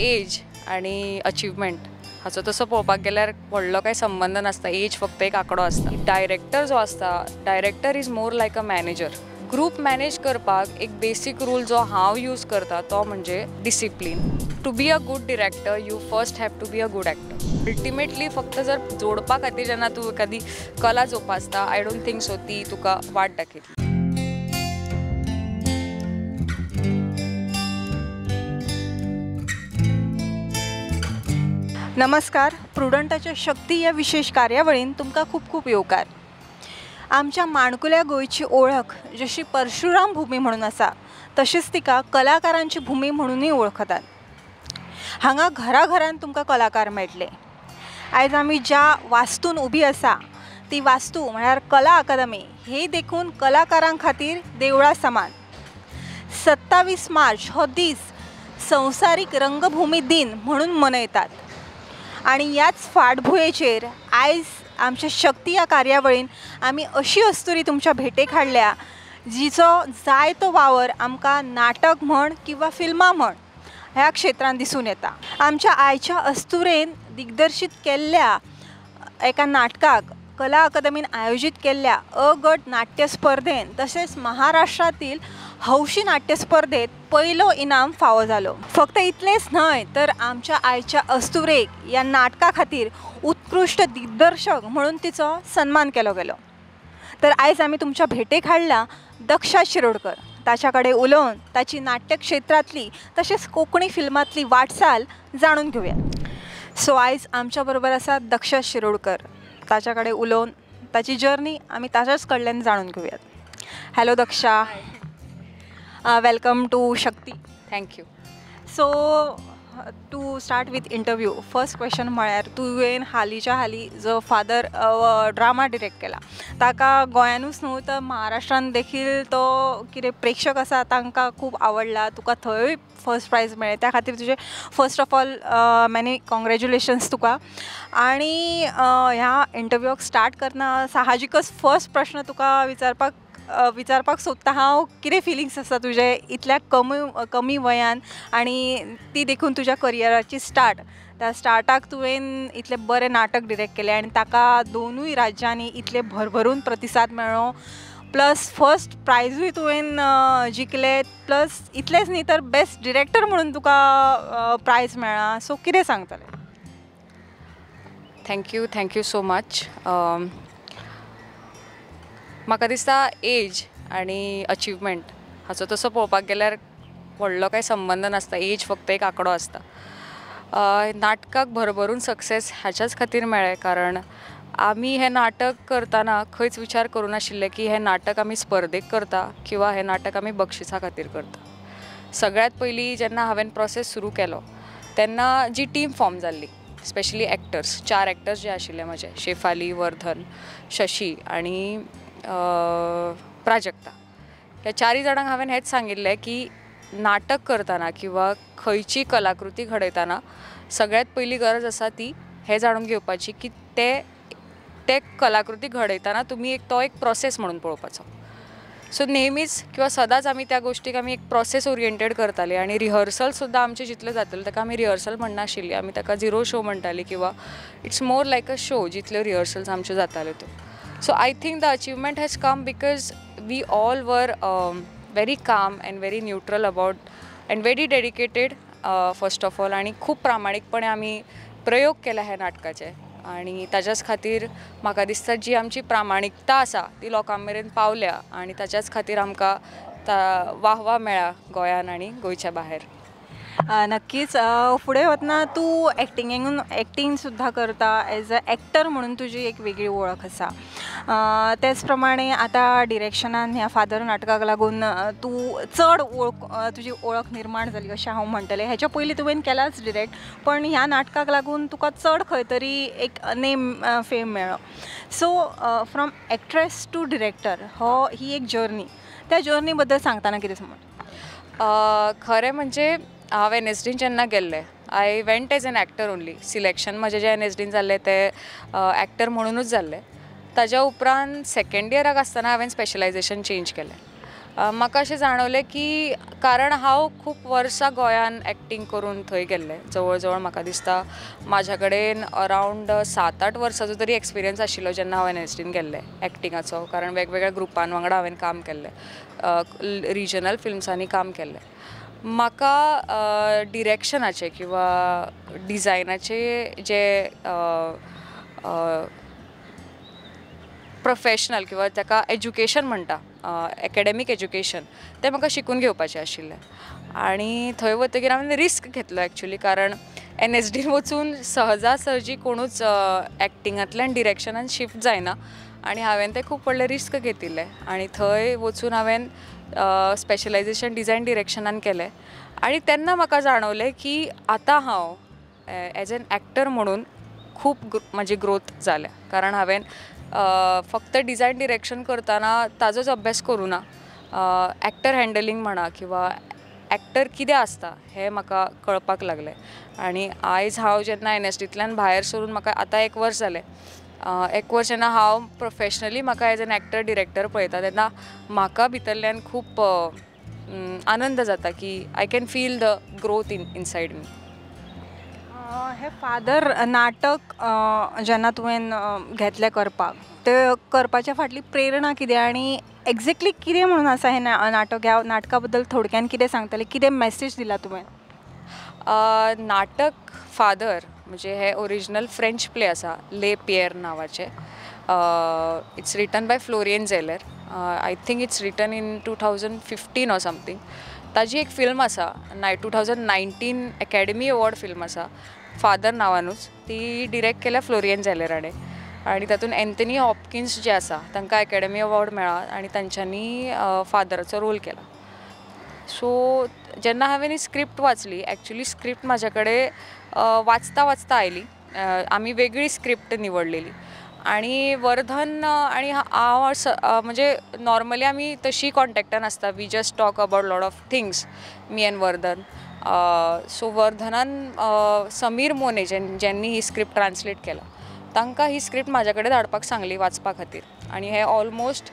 As आनी achievement हाचो तसो पळोवपाक गेल्यार व्हडलो कांय संबंद नासता. एज फक्त एक आंकडो आसता. डायरेक्टर जो आसता, director is more like a manager. Group manage करपाक एक बेसीक रूल जो हांव यूज करता तो म्हणजे discipline. To be a good director you first have to be a good actor. Ultimately फक्त जर जोडपा खातीर जेन्ना तूं एखादी कला जोपासता, I don't think so ती तुका वाट दाखयतली. नमस्कार, प्रुडंटाच्या शक्ती या विशेष कार्यावळीन तुमकां खूब खूब येवकार. आमच्या माणकुल्या गोंयची ओळख जशी परशुराम भूमी म्हणून आसा, तशीच तिका कलाकारांची भूमी म्हणूनय वळखतात. हांगा घराघरान तुमकां कलाकार मेळटले. आयज आमी ज्या वास्तून उबी आसा ती वास्तू म्हळ्यार कला अकादमी ही देखून कलाकारां खातीर देवळा समान. 27 मार्च हो दीस संवसारीक रंगभूमी दिन म्हणून मनयतात आनी ह्याच फाटभुंयेचेर आयज आमच्या शक्ती ह्या कार्यावळीन आमी अशी अस्तुरी तुमच्या भेटेक हाडल्या जिचो जायतो वावर आमकां नाटक म्हण किंवा फिल्मां म्हण ह्या क्षेत्रांत दिसून येता. आमच्या आयच्या अस्तुरेन दिग्दर्शीत केल्ल्या एका नाटकाक कला अकादमीन आयोजीत केल्ल्या अ गट नाट्य स्पर्धेन तशेंच महाराष्ट्रातील हौशी नाट्य स्पर्धेत पयलो इनाम फावो जालो. फक्त इतलेंच न्हय तर आमच्या आयच्या अस्तुरेक ह्या नाटका खातीर उत्कृश्ट दिग्दर्शक म्हणून तिचो सन्मान केलो गेलो. तर आयज आमी तुमच्या भेटेक हाडला दक्षा शिरोडकर. ताच्या कडेन उलोवन ताची नाट्य क्षेत्रांतली तशेंच कोंकणी फिल्मांतली वाटचाल जाणून घेवया. सो आयज आमच्या बरोबर आसा दक्षा शिरोडकर. ताच्या कडेन उलोवन ताची जर्नी आमी ताच्याच कडल्यान जाणून घेवयात. Hello Daksha, welcome to Shakti. Thank you. So to start with interview, first question म्हळ्यार तुवें हालींच्या हालीं जो फादर ड्रामा डिरेक्ट केला ताका गोंयानूच न्हू तर महाराष्ट्रान देखील तो कितें प्रेक्षक आसा तांकां खूब आवडला, तुका थंय फर्स्ट प्रायज मेळ्ळें, त्या खातीर तुजें first of all many congratulations तुका. आनी ह्या इंटरव्यूक स्टार्ट करतना साहजिकच फर्स्ट प्रश्न तुका विचारपाक सोदता हांव, कितें फिलिंग्स आसा तुजे इतल्या कमी वयान आनी ती देखून तुज्या करियराची स्टार्ट, त्या स्टार्टाक तुवें इतलें बरें नाटक डिरेक्ट केलें आनी ताका दोनूय राज्यांनी इतले भरभरून प्रतिसाद मेळ्ळो, प्लस फर्स्ट प्रायजूय तुवें जिखलें, प्लस इतलेंच न्ही तर बेस्ट डिरेक्टर म्हणून तुका प्रायज मेळ्ळा. सो कितें सांगतलें? Thank you, thank you so much. म्हाका दिसता एज आनी अचिव्हमेंट हाचो तसो पळोवपाक गेल्यार व्हडलो कांय संबंद नासता. एज फक्त एक आंकडो आसता. नाटकाक भरभरून सक्सेस हाच्याच खातीर मेळ्ळें कारण आमी हें नाटक करतना खंयच विचार करूं नाशिल्लें की हें नाटक आमी स्पर्धेक करता किंवा हें नाटक आमी बक्षिसा खातीर करता. सगळ्यांत पयलीं जेन्ना हांवें प्रोसेस सुरू केलो तेन्ना जी टीम फॉर्म जाल्ली, स्पेशली एक्टर्स, 4 एक्टर्स जे आशिल्ले म्हजे, शेफाली, वर्धन, शशी आनी प्राजक्ता, ह्या 4 जाणांक हांवें हेंच सांगिल्लें की नाटक करतना किंवा खंयची कलाकृती घडयतना सगळ्यांत पयली गरज आसा ती हें जाणून घेवपाची की ते कलाकृती घडयतना तुमी एक तो एक प्रोसेस म्हणून पळोवपाचो. सो नेहमीच किंवा सदांच आमी त्या गोश्टीक आमी एक प्रोसेस ओरिएंटेड करताले आनी रिहर्सल सुद्दां आमचें जितलें जातालें ताका आमी रिहर्सल म्हणनाशिल्ली, आमी ताका झिरो शो म्हणटाली किंवा it's more like a show जितल्यो रिहर्सल्स आमच्यो जाताल्यो त्यो. So I think the achievement has come because we all were very calm and very neutral about and very dedicated first of all, आनी खूब प्रामाणीकपणे आमी प्रयोग केला ह्या नाटकाचे आनी ताच्याच खातीर म्हाका दिसता जी आमची प्रामाणीकता आसा ती लोकां मेरेन पावल्या आनी ताच्याच खातीर आमकां वाहवा मेळ्ळा गोंयान आनी गोंयच्या भायर. नक्कीच. फुडें वतना तूं एक्टिंग सुद्दां करता, एज अ एक्टर म्हणून तुजी एक वेगळी वळख आसा. तेच प्रमाणे आतां डिरेक्शनान ह्या फादर नाटकाक लागून तूं चड तुजी वळख निर्माण जाली अशें हांव म्हणटलें. हेच्या पयलीं तुवें केलाच डिरेक्ट, पण ह्या नाटकाक लागून तुका चड खंय तरी एक नेम फेम मेळ्ळो. So from actress to director हो ही एक जर्नी, त्या जर्नी बद्दल सांगतना कितें समज? खरें म्हणजे हांव एन एस डीन जेन्ना गेल्लें, I went as an actor only. Selection म्हजें जें एन एस डीन जाल्लें तें एक्टर म्हणुनूच जाल्लें. ताज्या उपरांत सेकेंड इयराक आसतना हांवें स्पेशलायजेशन चेंज केलें. म्हाका अशें जाणवलें की कारण हांव खूब वर्सां गोंयान एक्टींग करून थंय गेल्लें, जवळ जवळ म्हाका दिसता म्हाज्या कडेन अरावंड 7-8 वर्सांचो तरी एक्सपिरियन्स आशिल्लो जेन्ना हांव एनएसडीन गेल्लें एक्टिंगाचो, कारण वेगवेगळ्या ग्रुपान वांगडा हांवें काम केल्लें, रिजनल फिल्म्सांनी काम केल्लें. म्हाका डिरेक्शनाचें किंवा डिजायनाचें जे प्रोफेशनल किंवा ताका एज्युकेशन म्हणटा, एकेडमीक एज्युकेशन, तें म्हाका शिकून घेवपाचें आशिल्लें. आनी थंय वतकीर हांवें रिस्क घेतलो एक्चुली, कारण एनएसडीन वचून सहजा सहजी कोणूच एक्टिंगांतल्यान डिरेक्शनान शिफ्ट जायना आनी हांवें तें खूब व्हडलें रिस्क घेतिल्लें. आनी थंय वचून हांवें स्पेशलायजेशन डिजायन डिरेक्शनान केलें आनी तेन्ना म्हाका जाणवलें की आतां हांव एज एन एक्टर म्हणून खूब म्हाजी ग्रोथ जाल्या, कारण हांवें फक्त डिजायन डिरेक्शन करतना ताजोच अभ्यास करूं ना, एक्टर हँडलिंग म्हणा किंवा एक्टर कितें आसता हें म्हाका कळपाक लागलें. आनी आयज हांव जेन्ना एनएसडींतल्यान भायर सरून म्हाका आतां 1 वर्स जालें, 1 वर्स जेन्ना हांव प्रोफेशनली म्हाका एज एन एक्टर डिरेक्टर पळयता तेन्ना म्हाका भितरल्यान खूब आनंद जाता की I can feel the growth in inside me. हें फादर नाटक जेन्ना तुवें घेतलें करपाक, तें करपाच्या फाटली प्रेरणा कितें आनी एक्झॅक्टली कितें म्हणून आसा हें नाटक? ह्या नाटका बद्दल थोडक्यान कितें सांगतलें, कितें मॅसेज दिला तुवें? नाटक फादर म्हणजे हे ओरिजिनल फ्रेंच प्ले आसा, ले पियर नांवाचें. It's written by Florian Zeller. I think it's written in 2015 or something. ताजी एक फिल्म आसा, 2019 एकेडमी अवॉर्ड फिल्म आसा, फादर नांवानूच, ती डिरेक्ट केल्या फ्लोरियन झेलराणें आनी तातूंत एन्थनी हॉपकिन्स जे आसा तांकां एकेडमी अवॉर्ड मेळ्ळा आनी तांच्यांनी फादराचो रोल केला. सो जेन्ना हांवें ही स्क्रिप्ट वाचली, एक्चुली स्क्रिप्ट म्हाज्या कडेन वाचता वाचता आयली, आमी वेगळी स्क्रिप्ट निवडलेली आनी वर्धन आनी हांव म्हणजे नॉर्मली आमी तशी कॉन्टेक्टान आसता, we just talk about lot of things, me and Vardhan. So वर्धनान Sameer मोने ज्यांनी ही स्क्रिप्ट ट्रान्सलेट केला तांकां ही स्क्रिप्ट म्हाज्या कडेन धाडपाक सांगली वाचपा खातीर. आनी हे ऑलमोस्ट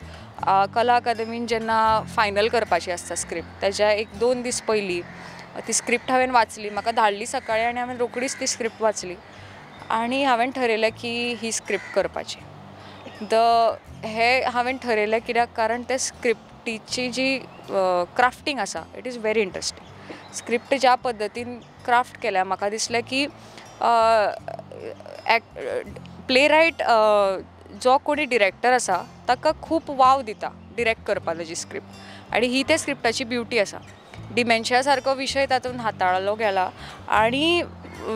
कला अकादमीन जेन्ना फायनल करपाची आसता स्क्रिप्ट तेज्या 1-2 दीस पयलीं ती स्क्रिप्ट हांवें वाचली, म्हाका धाडली सकाळीं आनी हांवें रोखडीच ती स्क्रिप्ट वाचली आनी हांवें ठरयलें की ही स्क्रिप्ट करपाची. हे हांवें ठरयलें कित्याक, कारण ते स्क्रिप्टीची जी क्राफ्टींग आसा it is very interesting. Script ज्या पद्दतीन क्राफ्ट केल्या म्हाका दिसलें की प्ले रायट जो कोणी डिरेक्टर आसा ताका खूब वाव दिता डिरेक्ट करपाक ताजी स्क्रिप्ट, आनी ही त्या स्क्रिप्टाची ब्युटी आसा. डिमेन्शिया सारको विशय तातूंत हाताळलो गेला आनी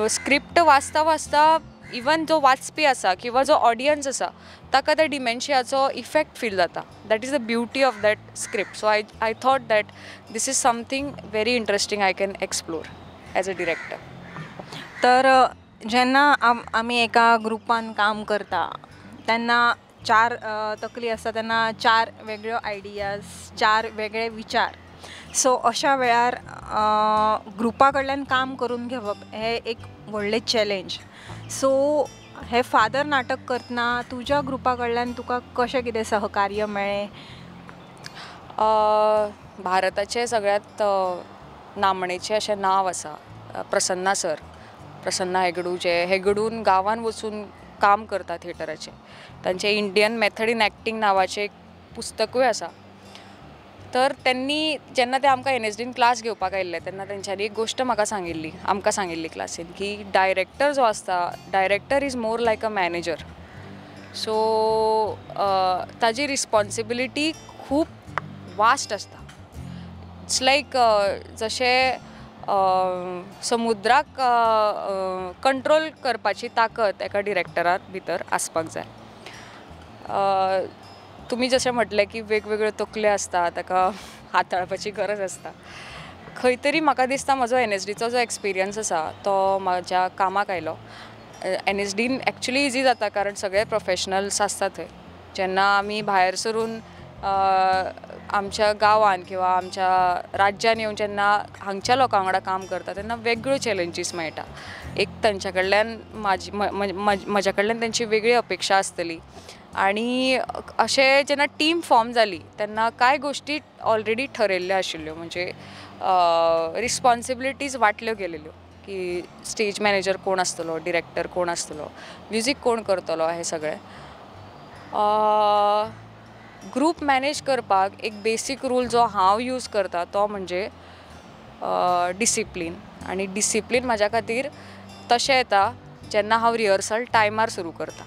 स्क्रिप्ट वाचता वाचता इवन जो वाचपी आसा किंवा जो ऑडियन्स आसा ताका त्या डिमेन्शियाचो इफेक्ट फील जाता. That is the beauty of that script. So I thought that this is something very interesting I can explore as a director. तर जेन्ना आमी एका ग्रुपान काम करता तेन्ना 4 तकली आसता, तेन्ना 4 वेगळ्यो आयडियाज, 4 वेगळे विचार. सो अशा वेळार ग्रुपा कडल्यान काम करून घेवप हें एक व्हडलें चॅलेंज. सो हें फादर नाटक करतना तुज्या ग्रुपा कडल्यान तुका कशें कितें सहकार्य मेळ्ळें? भारताचें सगळ्यांत नामणेचें अशें नांव आसा प्रसन्ना सर, प्रसन्ना हेगडू, जे हेगडून गांवान वचून काम करता थिएटराचें. तांचें इंडियन मेथड इन एक्टींग नांवाचें एक पुस्तकूय आसा. तर त्यांनी जेन्ना ते आमकां एनएसडीन क्लास घेवपाक आयिल्ले तेन्ना तेंच्यांनी एक गोश्ट म्हाका सांगिल्ली, आमकां सांगिल्ली क्लासीन की डायरेक्टर जो आसता, director is more like a manager. So ताजी रिस्पोन्सिबिलिटी खूब वास्ट आसता. It's लायक जशें समुद्राक कंट्रोल करपाची ताकद एका डिरेक्टराक भितर आसपाक जाय. तुमी जशें म्हटलें की वेगवेगळ्यो तकल्यो आसता, ताका हाताळपाची गरज आसता. खंय तरी म्हाका दिसता म्हजो एनएसडीचो जो एक्सपिरियन्स आसा तो म्हाज्या कामाक आयलो. एनएसडीन एक्चुली इजी जाता कारण सगळे प्रोफेशनल्स आसता थंय. जेन्ना आमी भायर सरून आमच्या गांवान किंवा आमच्या राज्यान येवन जेन्ना हांगच्या लोकां वांगडा काम करता तेन्ना वेगळ्यो चॅलेंजीस मेळटा. एक तांच्या कडल्यान म्हाज्या कडल्यान तेंची वेगळी अपेक्षा आसतली, आनी अशें जेन्ना टीम फॉर्म जाली तेन्ना कांय गोश्टी ऑलरेडी ठरयल्ल्यो आशिल्ल्यो, म्हणजे रिस्पोन्सिबिलिटीज वांटल्यो गेलेल्यो की स्टेज मॅनेजर कोण आसतलो, डिरेक्टर कोण आसतलो, म्युजीक कोण करतलो, हें सगळें. ग्रूप मॅनेज करपाक एक बेसीक रूल जो हांव यूज करता तो म्हणजे डिसिप्लीन. आनी डिसिप्लीन म्हाज्या खातीर तशें येता जेन्ना हांव रिहर्सल टायमार सुरू करता.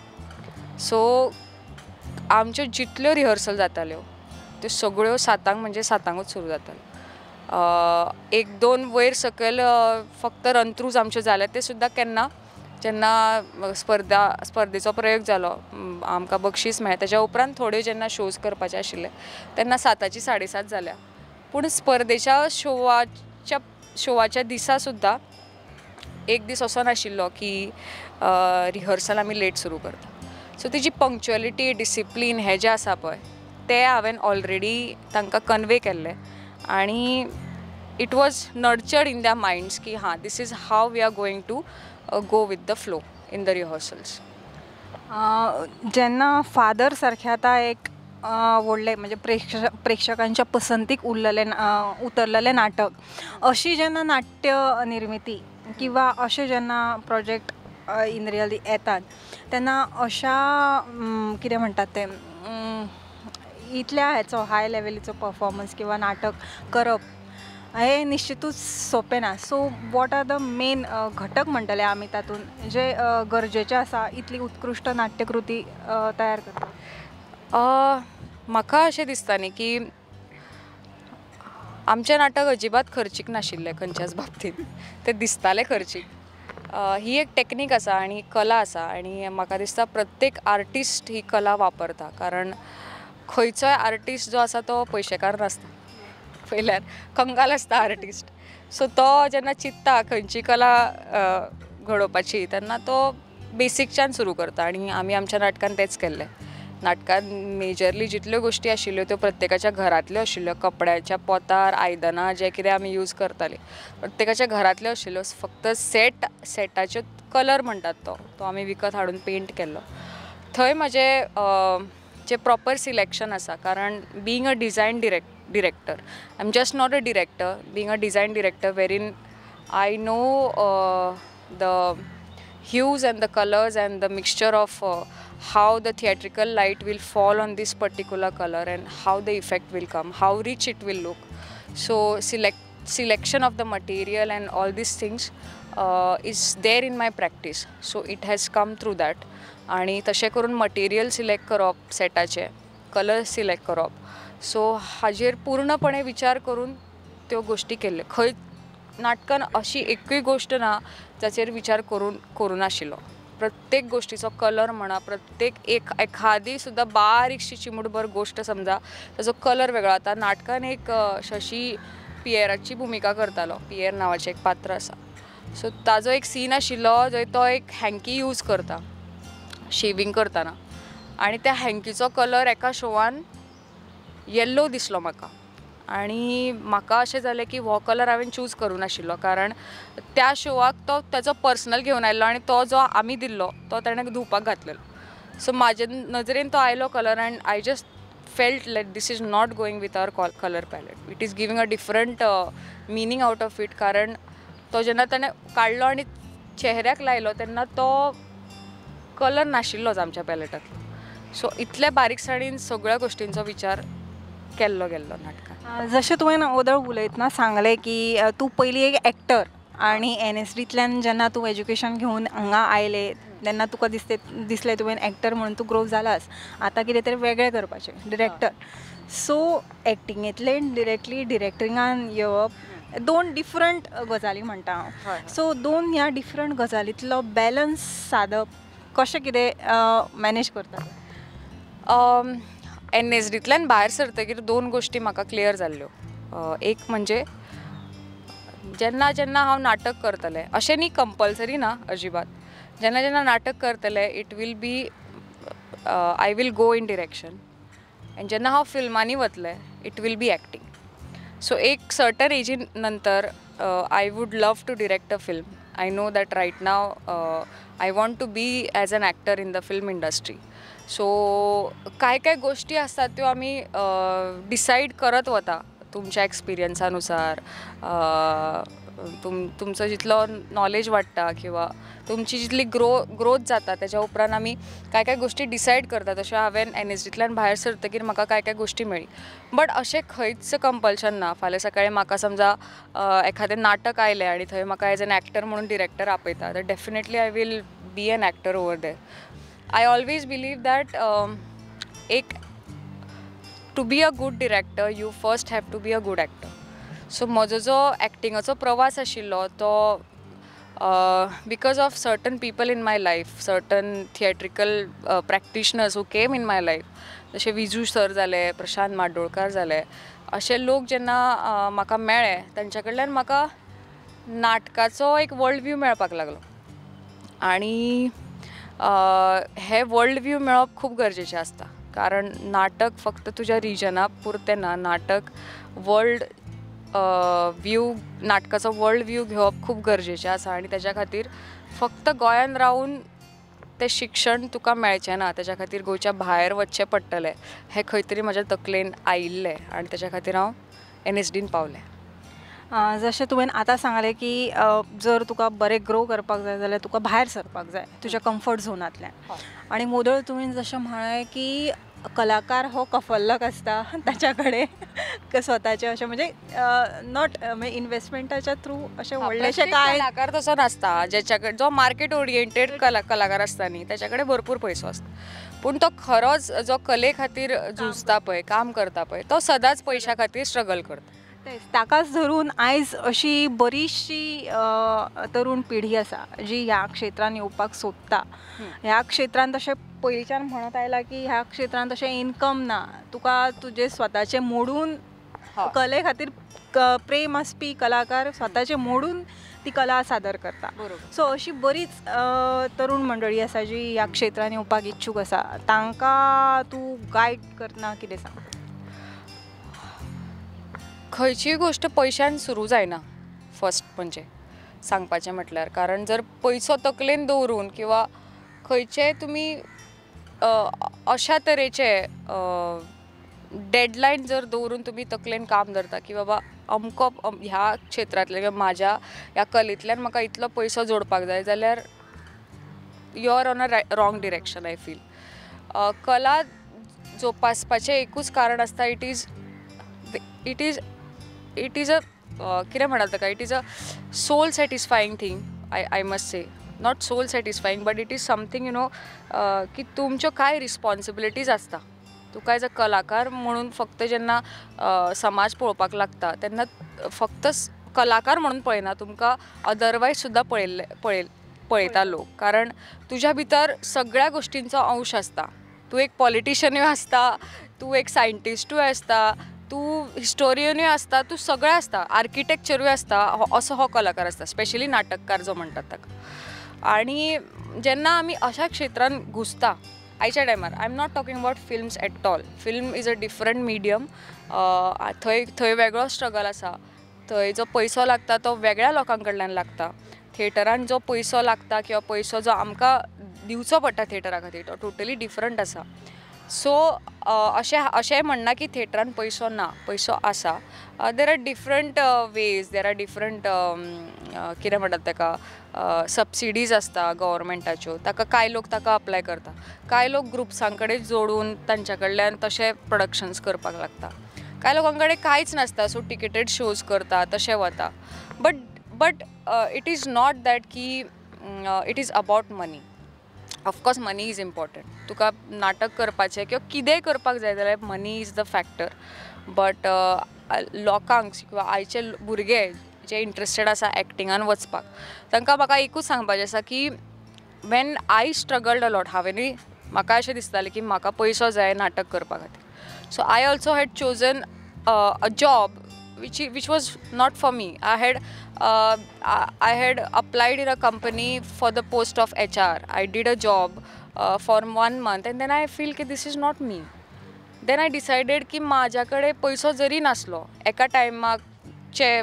सो आमच्यो जितल्यो रिहर्सल जाताल्यो त्यो सगळ्यो 7 म्हणजे 7ांकूच सुरू जाताल्यो. एक दोन वयर सकयल फक्त रनथ्रूज आमच्यो जाल्या ते सुद्दां केन्ना जेन्ना स्पर्धेचो प्रयोग जालो, आमकां बक्षीस मेळ्ळें, तेज्या उपरांत थोड्यो जेन्ना शोज करपाचे आशिल्ले तेन्ना 7ची 7:30 जाल्या. पूण स्पर्धेच्या शोवाच्या दिसा सुद्दां एक दीस असो नाशिल्लो की रिहर्सल आमी लेट सुरू करता. सो तेजी पंक्चुअलिटी, डिसिप्लीन हें जें आसा पळय तें हांवें ऑलरेडी तांकां कन्वे केल्लें आनी it was nurtured in their minds की हां, this is how we are going to go with the flow in the rehearsals. जेन्ना फादर सारखे आतां एक व्हडलें म्हणजे प्रेक्षकांच्या पसंतीक उरलेलें उतरलेलें नाटक, अशी जेन्ना नाट्य निर्मिती किंवा अशें जेन्ना प्रोजेक्ट इन रियल येतात तेन्ना अशा कितें म्हणटात तें इतल्या हेचो हाय लेवलीचो परफॉर्मन्स किंवा नाटक करप हें निश्चितूच सोंपें ना. So what are the main घटक म्हणटले आमी तातूंत जे गरजेचे आसा इतली उत्कृश्ट नाट्यकृती तयार करपाक? म्हाका अशें दिसता न्ही की आमचें नाटक अजिबात खर्चीक नाशिल्लें खंयच्याच बाबतींत, तें दिसतालें खर्चीक. ही एक टॅक्नीक आसा आनी कला आसा आनी म्हाका दिसता प्रत्येक आर्टिस्ट ही कला वापरता, कारण खंयचोय आर्टिस्ट जो आसा तो पयशेकार नासता, पयल्यार कंगाल आसता आर्टिस्ट. सो तो जेन्ना चिंत्ता खंयची कला घडोवपाची तेन्ना तो बेसिकच्यान सुरू करता आनी आमी आमच्या नाटकान तेंच केल्लें. नाटकान मेजरली जितल्यो गोश्टी आशिल्ल्यो त्यो प्रत्येकाच्या घरांतल्यो आशिल्ल्यो, कपड्याच्या पोतार, आयदनां जें कितें आमी यूज करतालीं प्रत्येकाच्या घरांतल्यो आशिल्ल्यो. फक्त सेटाच्यो कलर म्हणटात तो आमी विकत हाडून पेंट केल्लो. थंय म्हाजें जें प्रॉपर सिलेक्शन आसा, कारण being a design director, I am just not a director, being a design director wherein I know the hues and the colors and the mixture of how the theatrical light will fall on this particular color and how the effect will come, how rich it will look. So selection of the material and all these things is there in my practice. So it has come through that. आणि तशें करून material select करप, सेटाचे colour select करप, so हाजेर पूर्णपणे विचार करून त्यो गोश्टी केल्ल्यो. खंय नाटकान अशी एकूय गोश्ट ना जाचेर विचार करूं नाशिल्लो. प्रत्येक गोश्टीचो कलर म्हणा, प्रत्येक एखादी सुद्दां बारीकशी चिमूटभर गोश्ट समजा ताजो कलर वेगळो. आतां नाटकान एक शशी पियेराची भुमिका करतालो, पियेर नांवाचें एक पात्र आसा. सो ताजो एक सीन आशिल्लो जंय तो एक हँकी यूज करता शेविंग करतना आनी त्या हँकीचो कलर एका शोवान येल्लो दिसलो म्हाका आनी म्हाका अशें जालें की हो कलर हांवें चूज करूं नाशिल्लो, कारण त्या शोवाक तो ताजो पर्सनल घेवन आयिल्लो आनी तो जो आमी दिल्लो तो ताणें धुवपाक घातलेलो. सो म्हाजे नजरेन तो आयलो colour and I just felt like this is not going with our colour palette, it is giving a different meaning out of it. कारण तो जेन्ना ताणें काडलो आनी चेहऱ्याक लायलो तेन्ना तो कलर नाशिल्लोच आमच्या पॅलेटांतलो. सो इतल्या बारीकसाणीन सगळ्या गोश्टींचो विचार केल्लो गेल्लो नाटकान. जशें तुवें ओदळ उलयतना सांगलें की तूं पयलीं एक एक्टर आनी एनएसडींतल्यान जेन्ना तूं एज्युकेशन घेवन हांगा आयलें तेन्ना तुका दिसलें तुवें एक्टर म्हणून तूं ग्रो जालास, आतां कितें तरी वेगळें करपाचें, डिरेक्टर. सो एक्टिंगेंतल्यान डिरेक्टली डिरेक्टिंगान येवप दोन डिफरंट गजाली म्हणटा हांव. सो दोन ह्या डिफरंट गजालींतलो बॅलन्स सादप कशें कितें मॅनेज करता? एनएसडींतल्यान भायर सरतकीर दोन गोश्टी म्हाका क्लियर जाल्ल्यो. एक म्हणजे जेन्ना जेन्ना हांव नाटक करतलें, अशें न्ही कंपल्सरी ना अजिबात, जेन्ना जेन्ना नाटक करतलें it will be I will go in direction, आनी जेन्ना हांव फिल्मांनी वतलें it will be acting. So एक सर्टन एजी नंतर I would love to direct a film. I know that right now I want to be as an actor in the film industry. So कांय कांय गोश्टी आसतात त्यो आमी डिसायड करत वता तुमच्या एक्सपिरियन्सानुसार, तुमचो जितलो नॉलेज वाडटा किंवा तुमची जितली ग्रोथ जाता त्याच्या उपरांत आमी कांय कांय गोश्टी डिसायड करता. तशें हांवें एनएसडींतल्यान भायर सरतकीर म्हाका कांय कांय गोश्टी मेळ्ळी, बट अशें खंयच कंपल्शन ना. फाल्यां सकाळीं म्हाका समजा एखादें नाटक आयलें आनी थंय म्हाका एज एन एक्टर म्हणून डिरेक्टर आपयता तर definitely I will be an actor over there. I always believe that एक to be a good director you first have to be a good actor. So म्हजो जो एक्टिंगाचो प्रवास आशिल्लो तो because of certain people in my life, certain theatrical practitioners who came in my life, जशे Viju sir जाले, प्रशांत माड्डोळकार जाले, अशे लोक जेन्ना म्हाका मेळ्ळे तांच्या कडल्यान म्हाका नाटकाचो एक वर्ल्ड व्यू मेळपाक लागलो. आनी हे वर्ल्ड व्यू मेळप खूब गरजेचें आसता, कारण नाटक फक्त तुज्या रिजना पुरतें ना, नाटक वर्ल्ड व्यू, नाटकाचो वर्ल्ड व्यू घेवप खूब गरजेचें आसा. आनी तेज्या खातीर फक्त गोंयान रावून तें शिक्षण तुका मेळचें ना, तेज्या खातीर गोंयच्या भायर वचचें पडटलें हें खंय तरी म्हज्या तकलेन आयिल्लें आनी तेज्या खातीर हांव एनएसडीन पावलें. जशें तुवें आतां सांगलें की जर तुका बरें ग्रो करपाक जाय जाल्यार तुका भायर सरपाक जाय तुज्या कम्फर्ट झोनांतल्यान. आनी मोदळ तुवें जशें म्हळें की कलाकार हो कफल्लक आसता, ताच्या कडेन स्वताचें अशें म्हणजे not म्हणजे इन्वेस्टमेंटाच्या थ्रू अशें व्हडलेशें कांय कलाकार तसो नासता. ज्याच्या कडेन जो मार्केट ओरिएंटेड कलाकार आसता न्ही ताच्या कडेन भरपूर पयसो आसता, पूण तो खरोच जो कले खातीर झुजता पळय, काम करता पळय, तो सदांच पयशा खातीर स्ट्रगल करता. तेच ताकाच धरून आयज अशी बरीचशी तरुण पिढी आसा जी ह्या क्षेत्रान येवपाक सोदता. ह्या क्षेत्रान तशें पयलींच्यान म्हणत आयला की ह्या क्षेत्रान तशें इनकम ना, तुका तुजें स्वताचें मोडून कले खातीर प्रेम आसपी कलाकार स्वताचें मोडून ती कला सादर करता. सो अशी बरीच तरुण मंडळी आसा जी ह्या क्षेत्रान येवपाक इच्छूक आसा, तांकां तूं गायड करतना कितें सांग? खंयचीय गोश्ट पयशान सुरू जायना फर्स्ट म्हणजे सांगपाचें म्हटल्यार, कारण जर पयसो तकलेन दवरून किंवा खंयचेय तुमी अशा तरेचे डेडलायन जर दवरून तुमी तकलेन काम धरता की बाबा अमको ह्या क्षेत्रांतल्यान किंवा म्हाज्या ह्या कलेंतल्यान म्हाका इतलो पयसो जोडपाक जाय जाल्यार you are on a wrong direction. I feel कला जोपासपाचें एकूच कारण आसता, it is it is it is a कितें म्हणटात ताका, it is a soul satisfying thing. I must say not soul satisfying but it is something you know की तुमच्यो कांय रिस्पोन्सिबिलिटीज आसता. तुका एज अ कलाकार म्हणून फक्त जेन्ना समाज पळोवपाक लागता तेन्ना फक्त कलाकार म्हणून पळयना, तुमकां अदरवायज सुद्दां पळयता लोक, कारण तुज्या भितर सगळ्या गोश्टींचो अंश आसता. तूं एक पॉलिटिशनूय आसता, तूं एक सायंटिस्टूय आसता, तूं हिस्टोरियनूय आसता, तूं सगळें आसता, आर्किटेक्चरूय आसता. असो हो कलाकार आसता, स्पेशली नाटककार जो म्हणटात ताका. आनी जेन्ना आमी अशा क्षेत्रान घुसता आयच्या टायमार, I am not talking about films at all, film is a different medium. थंय थंय वेगळो स्ट्रगल आसा, थंय जो पयसो लागता तो वेगळ्या लोकां कडल्यान लागता. थिएटरान जो पयसो लागता किंवा पयसो जो आमकां दिवचो पडटा थिएटरा खातीर तो टोटली डिफरंट आसा. सो अशें अशेंय म्हणना की थिएटरान पयसो ना, पयसो आसा. There are different ways, there are different कितें म्हणटात ताका, सबसिडीज आसता गव्हर्मेंटाच्यो, ताका कांय लोक ताका अप्लाय करता, कांय लोक ग्रुप्सां कडेन जोडून तांच्या कडल्यान तशे प्रोडक्शन्स करपाक लागता, कांय लोकां कडेन कांयच नासता, सो टिकेटेड शोज करता, तशें वता. But but it is not that की it is about money. Of course money is important, तुका नाटक करपाचें किंवा कितेंय करपाक जाय जाल्यार money is the factor. But लोकांक किंवा आयचे भुरगे जे इंट्रस्टेड आसा एक्टिंगान वचपाक तांकां म्हाका एकूच सांगपाचें आसा की when I struggled a lot, हांवेंनूय म्हाका अशें दिसतालें की म्हाका पयसो जाय नाटक करपा खातीर. So I also had chosen a job which was not for me. I had applied in a company for the post of HR. I did a job for 1 month and then I feel की this is not me. Then I decided की म्हाज्या कडेन पयसो जरी नासलो एका टायमाचे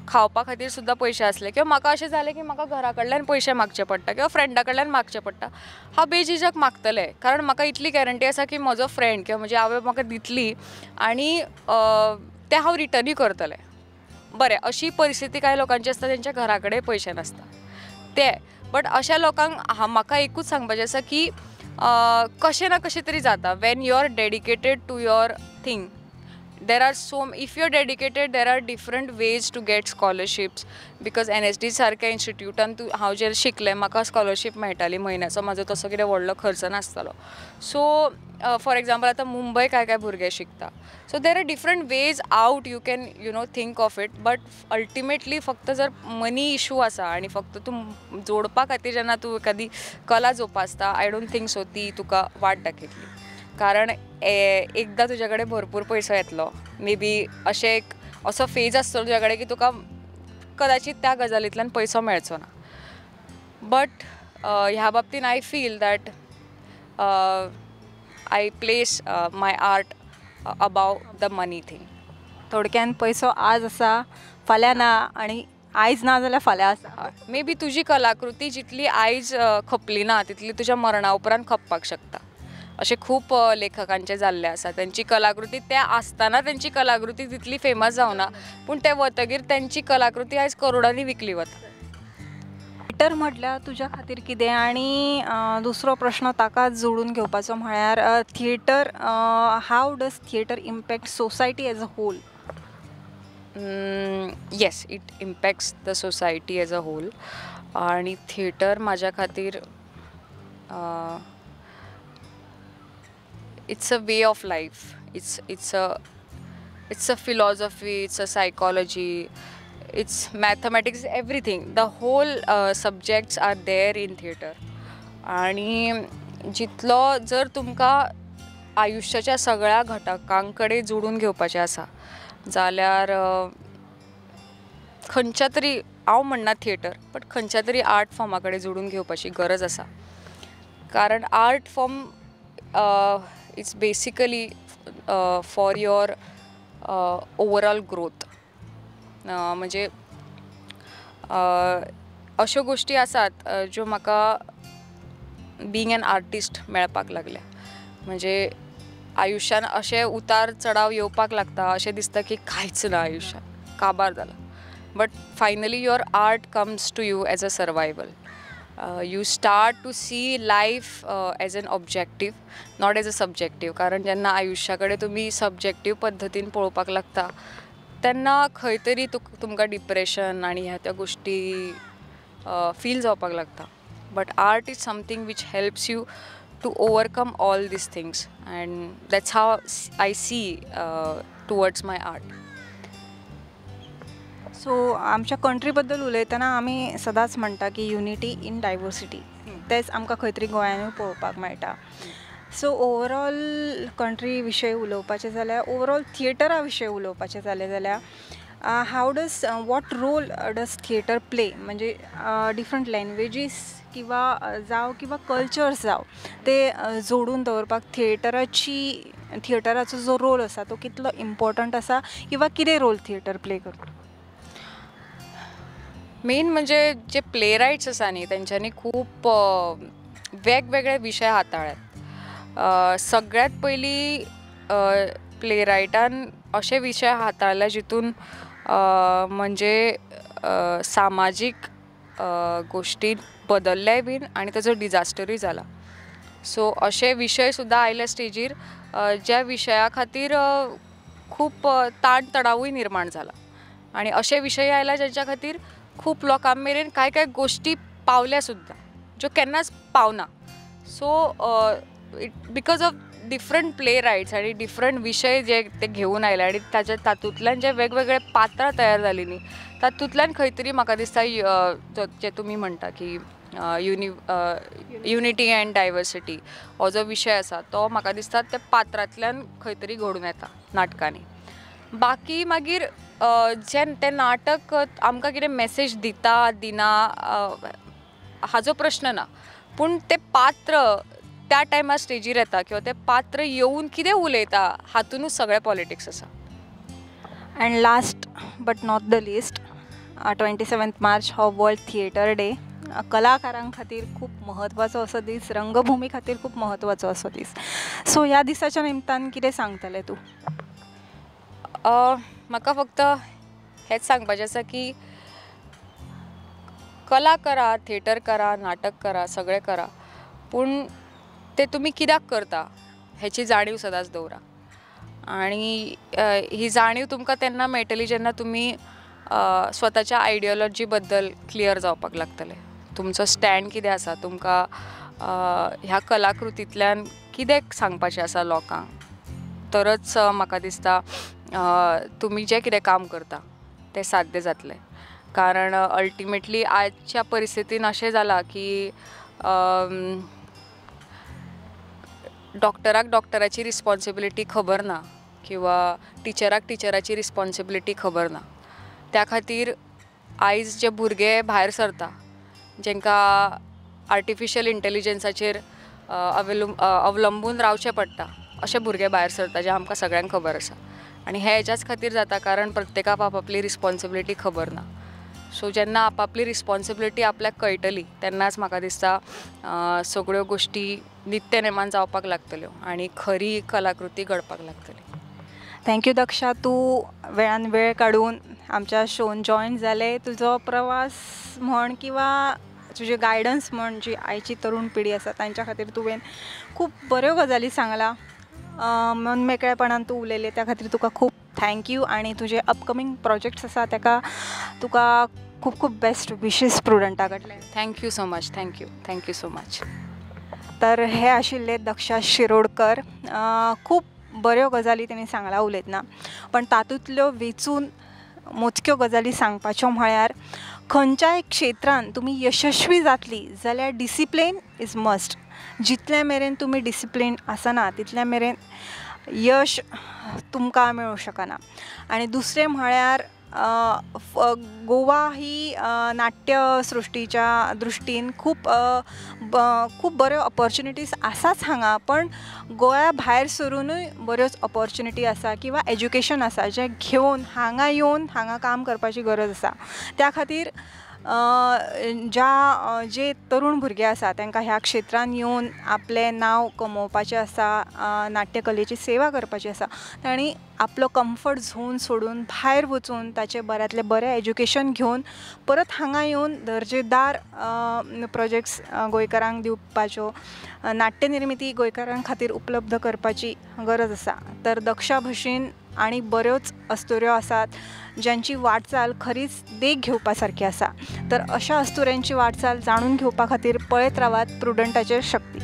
खावपा खातीर सुद्दां पयशे आसले किंवा म्हाका अशें जालें की म्हाका घरा कडल्यान पयशे मागचे पडटा किंवा फ्रेंडा कडल्यान मागचे पडटा, हांव बेझिजक मागतलें, कारण म्हाका इतली गॅरंटी आसा की म्हजो फ्रेंड किंवा म्हजी आवय म्हाका दितली आनी तें हांव रिटर्नूय करतलें. बरें, अशी परिस्थिती कांय लोकांची आसता तेंच्या घरा कडेन पयशे नासता ते, बट अशा लोकांक म्हाका एकूच सांगपाचें आसा की कशें ना कशें तरी जाता. When you are dedicated to your thing, there are so, if you are dedicated there are different ways to get scholarships, because NSD सारक्या इन्स्टिट्यूटान तूं हांव जें शिकलें म्हाका स्कॉलरशीप मेळटाली, म्हयन्याचो म्हाजो तसो कितें व्हडलो खर्च नासतालो. सो फॉर एग्जाम्पल आतां मुंबय कांय कांय भुरगे शिकता, so there are different ways out, you can you know think of it. But ultimately फक्त जर मनी इशू आसा आनी फक्त तूं जोडपा खातीर जेन्ना तूं एखादी कला जोपासता, I don't think so ती तुका वाट दाखयतली. कारण एकदां तुज्या कडेन भरपूर पयसो येतलो, मे बी अशें एक असो फेज आसतलो तुज्या कडेन की तुका कदाचीत त्या गजालींतल्यान पयसो मेळचो ना. बट ह्या बाबतीन I feel that I place my art above the money thing. थोडक्यान पयसो आज आसा फाल्यां ना, आनी आयज ना जाल्यार फाल्यां आसा. मे बी तुजी कलाकृती जितली आयज खपली ना तितली तुज्या मरणा उपरांत खपपाक शकता. अशें खूब लेखकांचें जाल्लें आसा, तेंची कलाकृती ते आसतना तेंची कलाकृती तितली फेमस जावना, पूण ते वतगीर तेंची कलाकृती आयज करोडांनी विकली वता. थिएटर म्हटल्यार तुज्या खातीर कितें? आनी दुसरो प्रश्न ताका जोडून घेवपाचो म्हळ्यार theatre, how does theatre impact society as a whole? Yes, it impacts the society as a whole. आनी थिएटर म्हाज्या खातीर it's a way of life, it's a philosophy, it's a psychology, it's mathematics, everything. The whole subjects are there in theatre. आनी जितलो जर तुमकां आयुश्याच्या सगळ्या घटकां कडेन जोडून घेवपाचें आसा जाल्यार खंयच्या तरी, हांव म्हणना थिएटर, बट खंयच्या तरी आर्ट फॉर्मा कडेन जोडून घेवपाची गरज आसा. कारण art form it's basically for your overall growth. म्हणजे अश्यो गोश्टी आसात ज्यो म्हाका बीइंग एन आर्टिस्ट मेळपाक लागल्या. म्हणजे आयुश्यान अशे उतार चढाव येवपाक लागता, अशें दिसता की कांयच ना आयुश्यान, काबार जाला, but finally your art comes to you as a survival. You start to see life as an objective, not as a subjective. कारण जेन्ना आयुश्या कडेन तुमी सब्जेक्टीव पद्दतीन पळोवपाक लागता तेन्ना खंय तरी तुमकां डिप्रेशन आनी ह्या त्या गोश्टी फील जावपाक लागता. But art is something which helps you to overcome all these things, and that's how I see towards my art. So आमच्या कंट्री बद्दल उलयतना आमी सदांच म्हणटा की युनिटी इन डायवर्सिटी, तेंच आमकां खंय तरी गोंयानूय पळोवपाक मेळटा. सो ओवरऑल कंट्री विशय उलोवपाचें जाल्यार, ओवरऑल थिएटरा विशय उलोवपाचें जालें जाल्यार, how does, what role does theatre play? म्हणजे डिफरंट लँग्वेजीस किंवा जावं किंवा कल्चर्स जावं ते जोडून दवरपाक थिएटराची, थिएटराचो जो रोल आसा तो कितलो इम्पॉर्टंट आसा किंवा कितें रोल थिएटर प्ले करता? मेन म्हणजे जे प्ले रायट्स आसा न्ही तेंच्यांनी खूब वेगवेगळे विशय हाताळ्ळ्यात. सगळ्यांत पयलीं प्ले रायटान अशे विशय हाताळ्ळे जितून म्हणजे सामाजीक गोश्टी बदल्ल्याय बीन आनी ताजो डिजास्टरूय जाला. सो अशे विशय सुद्दां आयले स्टेजीर ज्या विशया खातीर खूब ताण तणावूय निर्माण जाला, आनी अशे विशय आयला ज्यांच्या खातीर खूब लोकां मेरेन कांय कांय गोश्टी पावल्या सुद्दां ज्यो केन्नाच पावना. So it because of different playwrights आनी डिफरंट विशय जे ते घेवन आयले आनी ताच्या तातूंतल्यान जे वेगवेगळे पात्रां तयार जालीं न्ही तातूंतल्यान खंय तरी म्हाका दिसता जे तुमी म्हणटा की युनिटी अँड डायवर्सिटी हो जो विशय आसा तो म्हाका दिसता त्या पात्रांतल्यान खंय तरी घडून येता नाटकांनी. बाकी मागीर जें तें नाटक आमकां कितें मॅसेज दिता दिना हाजो प्रश्न ना, पूण तें पात्र त्या टायमार स्टेजीर येता किंवा तें पात्र येवन कितें उलयता हातुनूच सगळें पॉलिटिक्स आसा. And last but not the least, 27 मार्च हो वर्ल्ड थिएटर डे. कलाकारां खातीर खूब म्हत्वाचो असो दीस, रंगभुमी खातीर खूब म्हत्वाचो असो दीस. सो ह्या दिसाच्या निमतान कितें सांगतलें तूं? म्हाका फक्त हेंच सांगपाचें आसा की कला करा, थिएटर करा, नाटक करा, सगळें करा, पूण तें तुमी कित्याक करता हेची जाणीव सदांच दवरा. आनी ही जाणीव तुमकां तेन्ना मेळटली जेन्ना तुमी स्वताच्या आयडियोलॉजी बद्दल क्लियर जावपाक लागतले. तुमचो स्टँड कितें आसा, तुमकां ह्या कलाकृतींतल्यान कितें सांगपाचें आसा लोकांक, तरच म्हाका दिसता तुमी जें कितें काम करता तें साध्य जातलें. कारण अल्टिमेटली आजच्या परिस्थितीन अशें जालां की डॉक्टराक डॉक्टराची रिस्पॉन्सिबिलिटी खबर ना किंवा टिचराक टिचराची रिस्पॉन्सिबिलिटी खबर ना. त्या खातीर आयज जे भुरगे भायर सरता जेंकां आर्टिफिशियल इंटेलिजन्साचेर अवलंबून रावचें पडटा, अशे भुरगे भायर सरता जे आमकां सगळ्यांक खबर आसा. आनी हें हेज्याच खातीर जाता कारण प्रत्येकाक आपापली रिस्पॉन्सिबिलिटी खबर ना. सो जेन्ना आपापली रिस्पॉन्सिबिलिटी आपल्याक कळटली तेन्नाच म्हाका दिसता सगळ्यो गोश्टी नित्य नेमान जावपाक लागतल्यो आनी खरी कलाकृती घडपाक लागतली. Thank you Daksha, तूं वेळान वेळ काडून आमच्या शोन जॉयन जालें. तुजो प्रवास म्हण किंवा तुजें गायडन्स म्हण जी आयची तरुण पिढी आसा तांच्या खातीर तुवें खूब बऱ्यो गजाली सांगलां, मन मेकळेपणान तूं उलयलें, त्या खातीर तुका खूब thank you. आनी तुजे अपकमींग प्रोजेक्ट्स आसा ताका तुका खूब खूब बेस्ट विशीस प्रुडंटा कडल्यान. Thank you so much. Thank you, thank you so much. तर हे आशिल्ले दक्षा शिरोडकर. खूब बऱ्यो गजाली तेणी सांगलां उलयतना, पण तातूंतल्यो वेंचून मोजक्यो गजाली सांगपाच्यो म्हळ्यार खंयच्याय क्षेत्रान तुमी यशस्वी जातली जाल्यार डिसिप्लीन is must. जितले मेरेन तुमी डिसिप्लीन आसना तितले मेरेन यश तुमकां मेळूंक शकना. आनी दुसरें म्हळ्यार गोवा ही नाट्यसृश्टीच्या दृश्टीन खूब खूब बऱ्यो ऑपॉर्च्युनिटीज आसाच हांगा, पण गोंया भायर सरुनूय बऱ्योच ऑपॉर्च्युनिटी आसा किंवा एज्युकेशन आसा जें घेवन हांगा येवन हांगा काम करपाची गरज आसा. त्या खातीर ज्या जे तरुण भुरगे आसा तांकां ह्या क्षेत्रान येवन आपलें नांव कमोवपाचें आसा, नाट्यकलेची सेवा करपाची आसा, तांणी आपलो कम्फर्ट झोन सोडून भायर वचून ताचें बऱ्यांतलें बरें एज्युकेशन घेवन परत हांगा येवन दर्जेदार प्रोजेक्ट्स गोंयकारांक दिवपाच्यो, नाट्यनिर्मिती गोंयकारां खातीर उपलब्ध करपाची गरज आसा. तर दक्षा भशेन आनी बऱ्योच अस्तुऱ्यो आसात ज्यांची वाटचाल खरीच देख घेवपा सारकी आसा. तर अशा अस्तुऱ्यांची वाटचाल जाणून घेवपा खातीर पळयत रावात प्रुडंटाचेर शक्ती.